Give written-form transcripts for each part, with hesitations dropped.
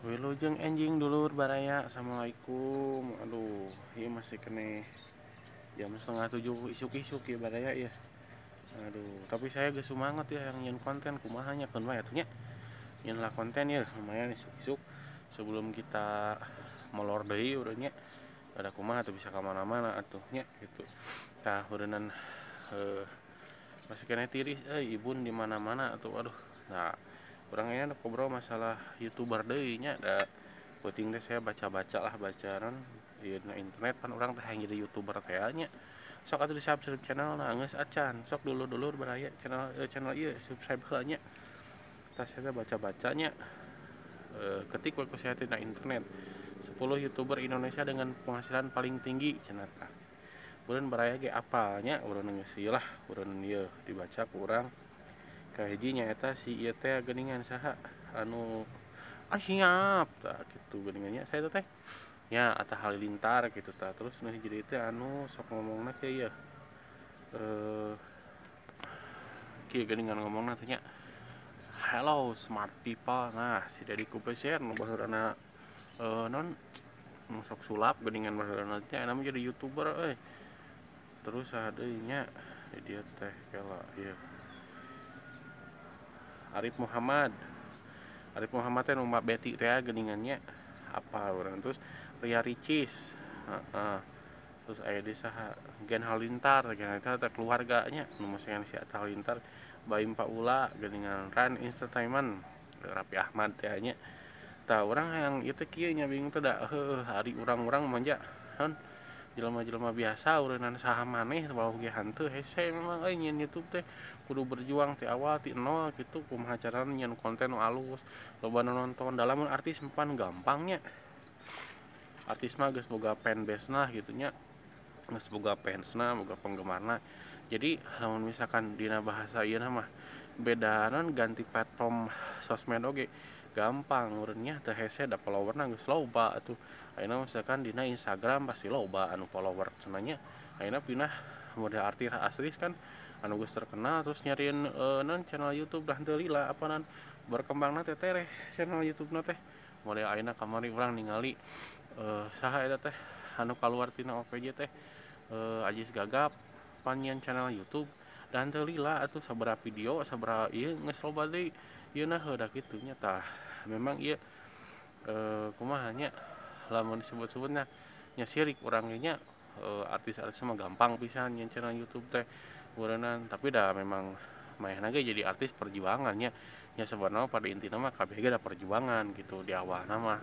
Wilujeng enjing dulur baraya, assalamualaikum. Aduh, ieu masih kene jam 6.30 isuk-isuk ya baraya ya. Aduh, tapi saya geus semangat ya yang nyeun konten kumaha nya keun wae atuh nya. Nyeun lah konten ya lumayan isuk-isuk sebelum kita molor deui urang nya. Ada kumaha atuh bisa ka mana-mana atuh nya gitu. Tah ureunan masih kene tiris euy ibun di mana-mana atuh aduh. Nah, urang ini ada ngobrol masalah YouTuber deui nya, da penting teh saya baca-baca lah bacaan di internet pan urang teh hayang jadi YouTuber teh nya. Sok atuh di subscribe channel na geus acan. Sok dulur-dulur baraya channel ieu subscribe heula nya. Tah saya baca-bacanya ketik we ku saya tina internet 10 YouTuber Indonesia dengan penghasilan paling tinggi cenah tah. Beureun baraya ge apal nya, urang geus ieu lah, urang ieu dibaca ku urang. Kahiji nyaeta si ieu teh geuningan saha anu siap tah kitu geuningannya saya teh nya Atta Halilintar kitu tah. Terus nu hiji deui teh anu sok ngomongna teh ieu kieu geuningan ngomongna teh nya, hello smart people. Nah si Deddy Corbuzier nu baheulana non nu sok sulap geuningan baheulana teh nya jadi YouTuber euy. Terus saha deui nya di dieu teh kela ieu Arif Muhammad. Arif Muhammad teh nu Mbak Betty teh geuningannya apa urang. Terus Ria Ricis, heeh. Terus aya deui saha Gen Halilintar, Gen Halilintar teh keluarganya nu masengan si Atta Halilintar, Baim Paula geuningan Ran Entertainment, Raffi Ahmad teh nya. Tah urang hayang ieu teh kieu nya bingung teh da heueuh ari urang-urang mah ja naon jelema-jelema biasa ureunan saha maneh bawah ge hanteu hese memang euy nyieun YouTube teh kudu berjuang ti awal ti nol kitu kumaha carana nyieun konten nu alus loba nu nonton. Da lamun artis pan gampang nya, artis mah geus boga fanbase na kitu nya, geus boga fansna boga penggemarna. Jadi lamun misalkan dina bahasa ieu mah beda non ganti platform sosmed oge gampang urangnya teh hese da followerna geus loba atuh. Ayeuna misalkan dina Instagram pasti loba anu follower cenah nya. Ayeuna pindah model artis asli kan anu geus terkenal terus nyariin non channel YouTube dah teu lila apa non berkembangna teh tereh channel YouTube na teh. Model ayeuna kamari urang ningali saha eta teh anu kaluar tina OVJ teh Ajis Gagap pan nyieun channel YouTube dan teu lila atuh sabaraha video sabaraha ieu geus loba deui ieu nah heuh da kitu nya. Tah memang ieu kumaha nya lamun disebut-sebutna nya sirik urang ge nya, artis-artis mah gampang pisan nyieun channel YouTube teh ureunan, tapi da memang manehna ge jadi artis perjuangan nya. Nya sebenarnya pada intina mah kabeh ge da perjuangan gitu di awalna mah.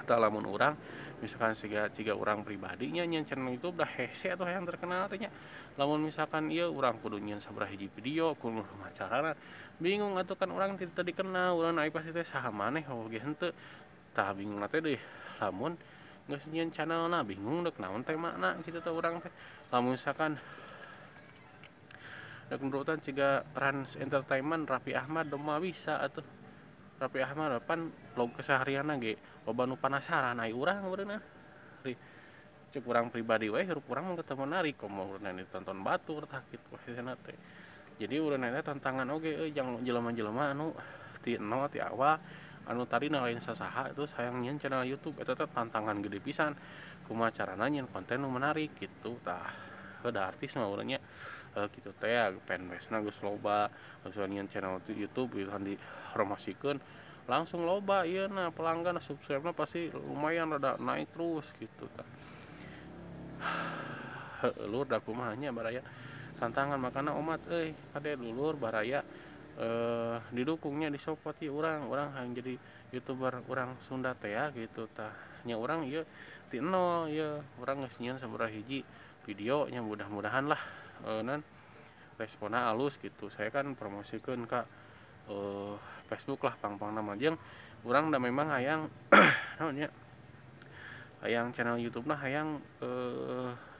Tah lamun urang misalkan siga ciga urang pribadi nya nyieun channel YouTube dah hese atuh hayang terkenal teh nya. Lamun misalkan ieu urang kudu nyieun sabaraha hiji video kudu carana bingung atuh kan urang teu dikenal urang ai pasti teh saha maneh oge henteu. Tah bingung teh deui lamun geus nyieun channelna bingung deuk naon temana kitu teh urang teh. Lamun misalkan dek nurutan ciga Rans Entertainment Raffi Ahmad mah bisa atuh. Raffi Ahmad pan vlog keseharianna ge loba nu penasaran ai urang meureunna. Cek urang pribadi we hirup urang mah teu menarik komo ureunna ditonton batur tah kitu hesena teh. Jadi ureunna teh tantangan oge euy jang jelema-jelema anu ti nol ti awal anu tadina lain sasaha terus hayang nyieun channel YouTube eta teh tantangan gede pisan kumaha carana nyieun konten nu menarik gitu tah. Heuh da artis mah urang nya kitu teh fanbase na geus loba geus nyieun channel YouTube gitu dipromosikeun langsung loba ieu na pelanggan subscribe-na pasti lumayan rada naik terus gitu tah. Heuh lur da kumaha nya baraya tantangan makana omat euy kade dulur baraya didukungnya disupport ieu urang hayang jadi YouTuber urang Sunda teh ya gitu tah. Nya urang ieu ti nol ieu urang geus nyieun sabaraha hiji video nya mudah-mudahan lah non responna alus gitu. Saya kan promosikeun ka Facebook lah pang-pangna mah jeung urang da memang hayang naon nya hayang channel YouTube na hayang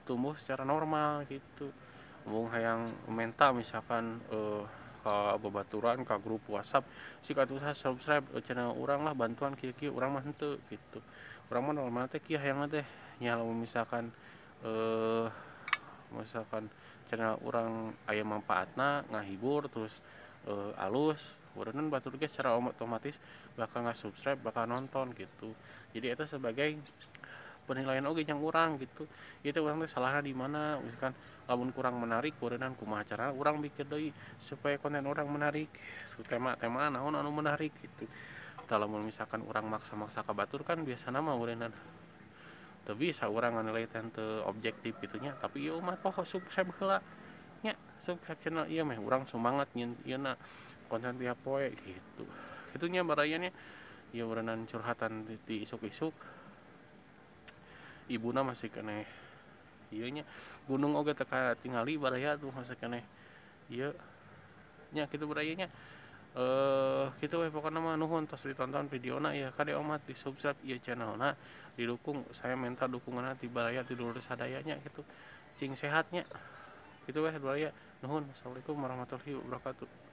tumbuh secara normal gitu. Mung hayang menta misalkan ka babaturan ka grup WhatsApp sik atuh subscribe channel urang lah bantuan kieu-kieu urang mah henteu gitu. Urang mah normal teh kieu hayangna teh nya lamun misalkan misalkan channel urang aya manfaatna ngahibur terus alus Urang batur ge secara otomatis bakal nge-subscribe, bakal nonton gitu. Jadi itu sebagai penilaian oge jang urang gitu. Itu urang teh salahna di mana, misalkan lamun kurang menarik urang kumaha carana urang mikir deui supaya konten urang menarik, tema-tema naon anu menarik gitu. Tah lamun misalkan urang maksa-maksa ka batur kan biasana mah urang teu bisa urang nganilai teh teu objektif gitu nya. Tapi ieu mah poho subscribe heula nya, subscribe channel ieu meh urang semangat nyeun ieu na konten tiap poe gitu. Kitu nya baraya nya, ieu urang curhatan di isuk-isuk. Ibuna masih keneh ieu nya, gunung oge teu katingali baraya tuh masih keneh ieu nya kitu baraya nya. Kitu we pokona mah, nuhun tos ditonton videona ya, kade omat di subscribe ieu channelna, didukung, saya minta dukunganna ti baraya ti dulur sadaya nya gitu, cing sehatnya kitu we baraya, nuhun. Assalamualaikum warahmatullahi wabarakatuh.